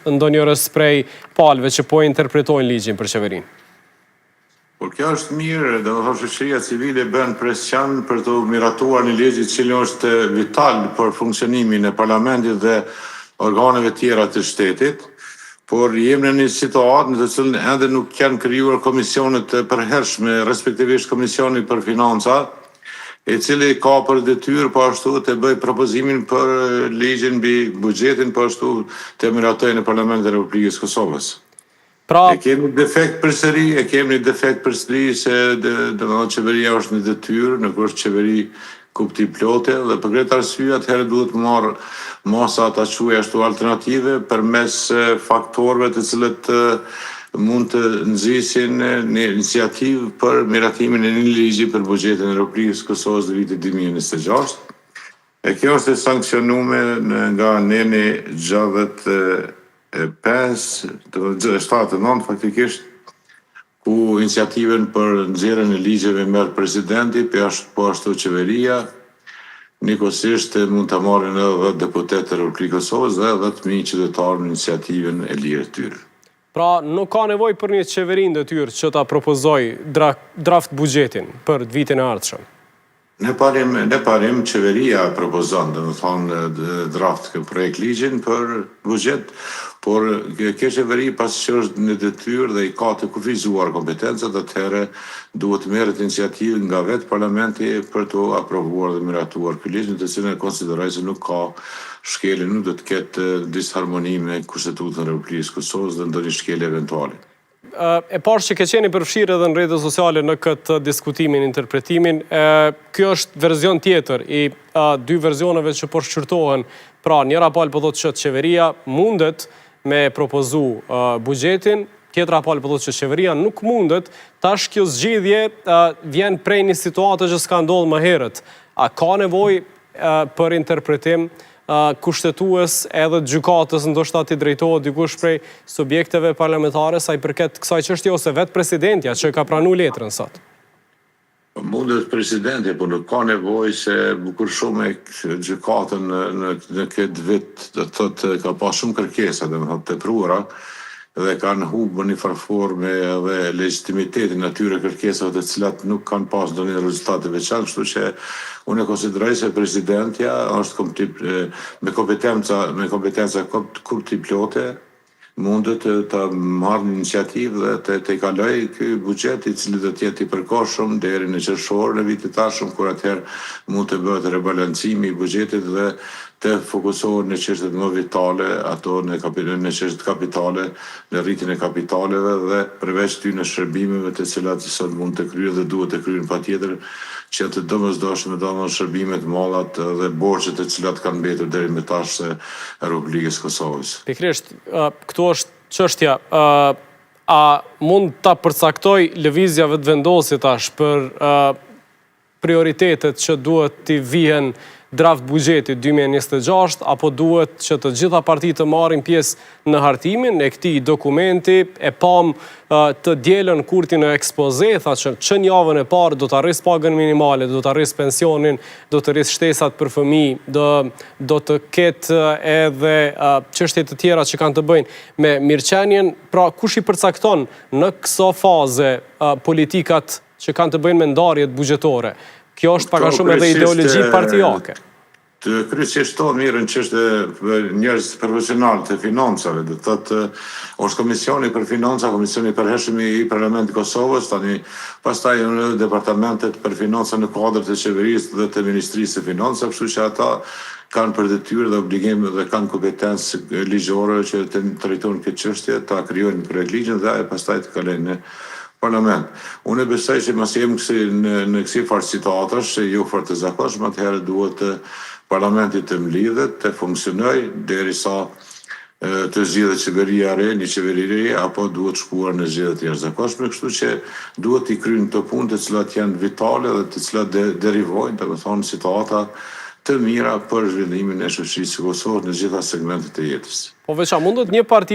ndonjërës prej palëve që po interpretojnë ligjin për qeverinë. Por kjo është mirë, domethënë shoqëria civile bën presion për të miratuar një ligj i cili është vital për funksionimin e parlamentit dhe organeve tjera të shtetit, por jemi në një situatë në të cilën ende nuk janë krijuar komisionet e përhershme, respektivisht Komisioni për Financa, i cili ka për detyrë po ashtu të bëjë propozimin për ligjin mbi buxhetin, po ashtu të miratojë në Parlamentin e Republikës së Kosovës. Pra, E kemi defekt përsëri, e kemi një defekt përsëri se domethënë qeveria është në detyrë, nuk është qeveri kuptimplote dhe për këtë arsye atëherë duhet të marrë masa ta quaj ashtu alternative përmes faktorëve të cilët mund të nxisin një iniciativë për miratimin e një ligji për buxhetin e Republikës së Kosovës në vitin 2026. E kjo është e sanksionume nga neni 65, 79 faktikisht, ku iniciativën për nxjerrjen e ligjeve merr presidenti, po ashtu qeveria, njëkohësisht mund ta marrin edhe 10 deputetë të Republikës së Kosovës dhe 10.000 qytetarë në iniciativën e lirë të tyre. Pra, nuk ka nevojë për një qeveri në detyrë që ta propozojë draft buxhetin për vitin e ardhshëm. Në parim, në parim qeveria propozon, domethënë draft kë projekt ligjin për buxhet, por kjo qeveri pas që është në detyrë dhe i ka të kufizuar kompetencat, atëherë duhet të merret iniciativë nga vetë parlamenti për të aprovuar dhe miratuar ky ligj, në të cilën e konsideroj se nuk ka shkelje, nuk do të ketë disharmoni me Kushtetutën e Republikës së Kosovës dhe ndonjë shkelje eventuale. E pashë që ke qenë i përfshirë edhe në rrjetet sociale në këtë diskutimin, interpretimin. Kjo është verzion tjetër i dy verzioneve që po shqyrtohen. Pra, njëra palë po thotë që qeveria mundet me propozu buxhetin, tjetra palë po thotë që qeveria nuk mundet. Tash kjo zgjidhje vjen prej një situate që s'ka ndodhur më herët. A ka nevojë për interpretim kushtetues edhe gjykatës ndoshta t'i drejtohet dikush prej subjekteve parlamentare sa i përket kësaj çështje ose vetë presidentja që ka pranu letrën sot? Mundet presidenti, po nuk ka nevojë se bukur shumë e gjykatën në, në, në këtë vit, do të thotë ka pas shumë kërkesa, domethënë të pruara, dhe kanë humbur në një farë forme edhe legjitimitetin e atyre kërkesave të cilat nuk kanë pas ndonjë rezultat të veçantë, kështu që unë e konsideroj se presidentja është me kompetenca me kompetenca kuptimplote mundet të marrë një iniciativë dhe të të kalojë ky buxhet i cili do të jetë i përkohshëm deri në qershor në vitin e ardhshëm kur atëherë mund të bëhet rebalancimi i buxhetit dhe të fokusohen në çështjet më vitale, ato në në çështjet kapitale, në rritjen e kapitaleve dhe përveç ty në shërbimeve të cilat sot mund të kryhen dhe duhet të kryhen patjetër që janë të domosdoshme, domethënë shërbimet, mallat dhe borxhet të cilat kanë mbetur deri më tash të Republikës së Kosovës. Pikërisht, këtu është çështja, a mund ta përcaktojë Lëvizja Vetëvendosje tash për prioritetet që duhet t'i vihen draft buxhetit 2026, apo duhet që të gjitha partitë të marrin pjesë në hartimin e këtij dokumenti, e pamë të dielën Kurti në ekspoze, tha që që në javën e parë do ta rrisë pagën minimale, do ta rrisë pensionin, do të rrisë shtesat për fëmijë, do, do të ketë edhe çështje të tjera që kanë të bëjnë me mirëqenien. Pra, kush i përcakton në këso faze politikat që kanë të bëjnë me ndarjet buxhetore. Kjo është pak a shumë edhe ideologji partiake. Të kryesisht to merren çështje njerëz profesional të financave, do të thotë është Komisioni për Financa, Komisioni i përhershëm i Parlamentit të Kosovës, tani pastaj janë edhe departamentet për financa në kuadër të qeverisë dhe të Ministrisë së Financave, kështu që ata kanë për detyrë dhe obligim dhe kanë kompetencë ligjore që të trajtojnë këtë çështje, ta krijojnë projektligjin dhe pastaj të kalojnë në Parlament. Unë besoj se masi jemi kësi, në, në kësi farë situatash, që jo fort të zakonshme, atëherë duhet të parlamenti të mblidhet, të funksionojë derisa të zgjidhet qeveria e re, një qeveri e re, apo duhet shkuar në zgjedhje të jashtëzakonshme, kështu që duhet t'i kryejnë këto punë të cilat janë vitale dhe të cilat de, derivojnë, domethënë situata të mira për zhvillimin e shoqërisë së Kosovës në gjitha segmentet e jetës. Po veç a mundet një parti.